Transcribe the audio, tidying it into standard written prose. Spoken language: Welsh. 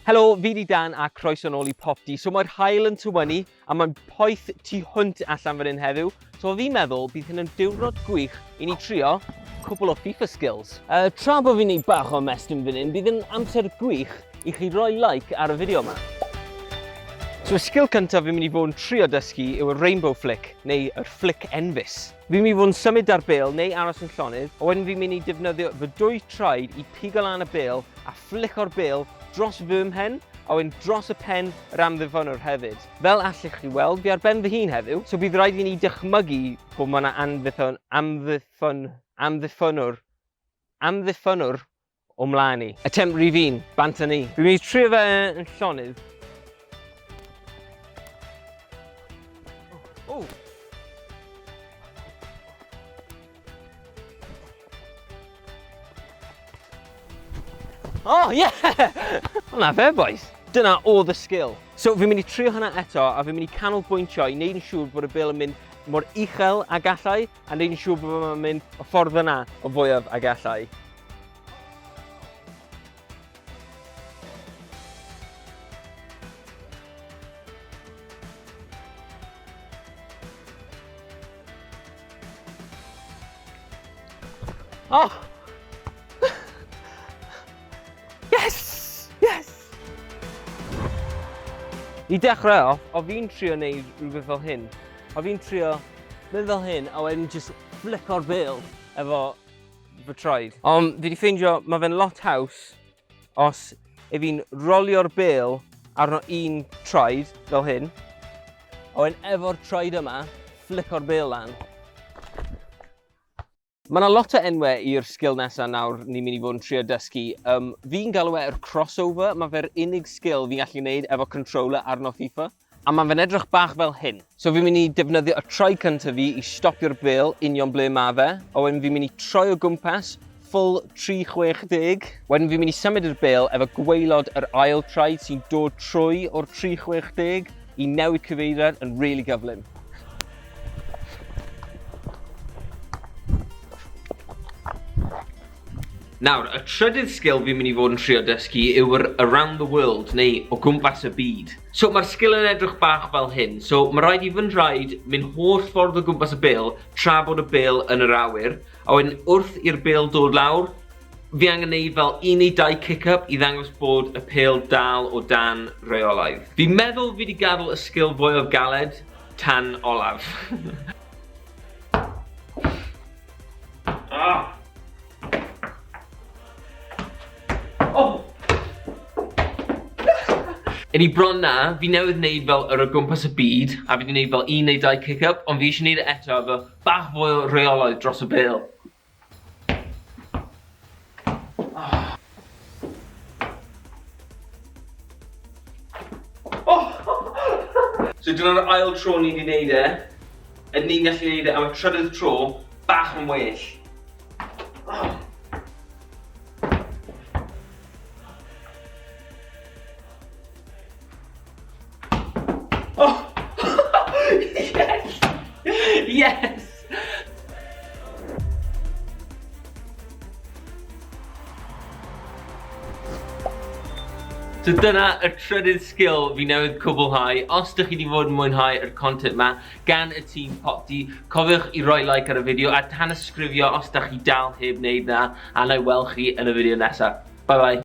Helo, fi di Dan a croeso nôl i Popty. So mae'r haul yn tywynnu a mae'n poeth tu hwnt allan fan hyn heddiw. So fi'n meddwl bydd hyn yn diwrnod gwych i ni trio cwpl o FIFA skills. Uh, tra bod fi'n neud bach o ymestyn fan hyn, bydd yn amser gwych i chi roi like ar y fideo yma. So y sgil cyntaf fi'n mynd i fod yn trio dysgu yw y rainbow flick, neu yr flick enfys. Fi'n mynd i fod yn symud ar bêl neu aros yn llonydd, a wedyn fi'n mynd i defnyddio fy dwy traed i pigo lan y bêl a fflico'r bêl dros fy mhen a wedyn dros y pen yr amddiffynnwr hefyd. Fel allech chi weld, fi ar ben fy hun heddiw, so bydd rhaid i ni dychmygu bod mae yna amddiffyn, amddiffyn, amddiffynnwr, amddiffynnwr o mlaen i. Attempt rhif un, bant â ni. Fi'n mynd i trio fe yn llonydd. Oh, oh. Oh, yeah! Hwna fe, boys. Dyna oedd y sgil. So, fi'n mynd i trio hwnna eto, a fi'n mynd i canolbwyntio i wneud yn siŵr bod y bêl yn mynd mor uchel a gallai, a wneud yn siŵr bod fe'n mynd y ffordd yna o fwyaf a gallai. Oh! Yes! Yes! I dechrau off, o fi'n trio neud rhywbeth fel hyn. O fi'n trio mynd fel hyn, a wedyn just flico'r bêl efo fy troed. Ond fi wedi ffeindio, mae fe'n lot haws os e fi'n rolio'r bêl arno un troed, fel hyn, a wedyn efo'r troed yma, flico'r bêl lan. Mae yna lot o enwau i'r sgil nesaf nawr ni'n mynd i fod yn trio dysgu. Um, fi'n galw e'r crossover, mae fe'r unig sgil fi'n gallu gwneud efo controller arno FIFA. A mae fe'n edrych bach fel hyn. So fi'n mynd i defnyddio y troi cyntaf fi i stopio'r bêl union ble mae fe. A wedyn fi'n mynd i troi o gwmpas, full 360. Wedyn fi'n mynd i symud yr bêl efo gwaelod yr ail traed sy'n dod trwy o'r 360 i newid cyfeiriad yn really gyflym. Nawr, y trydydd sgil fi'n mynd i fod yn trio dysgu yw yr around the world, neu o gwmpas y byd. So mae'r sgil yn edrych bach fel hyn. So mae rhaid i fy nhraed mynd holl ffordd o gwmpas y bêl tra bod y bêl yn yr awyr, a wedyn wrth i'r bêl dod lawr, fi angen neud fel un neu dau kick-up i ddangos bod y pêl dal o dan reolaidd. Fi'n meddwl fi wedi gadael y sgil fwyaf galed tan olaf. ah! Oh! Yn i bron na, fi newydd wneud fel yr o gwmpas y byd, a fi wedi wneud fel un neu dau kick-up, ond fi eisiau wneud e eto efo bach fwy o reolaidd dros y bêl. Oh! So dyna'r ail tro ni wedi wneud e. Ydyn ni'n gallu wneud e am y trydydd tro, bach yn well. Oh. Oh! Yes! Yes! So dyna y trydydd sgil fi newydd cwblhau. Os dych chi wedi fod yn mwynhau yr content ma gan y tîm Popty, cofiwch i roi like ar y fideo a tanysgrifio os dych chi dal heb wneud na, a na i weld chi yn y fideo nesaf. Bye bye.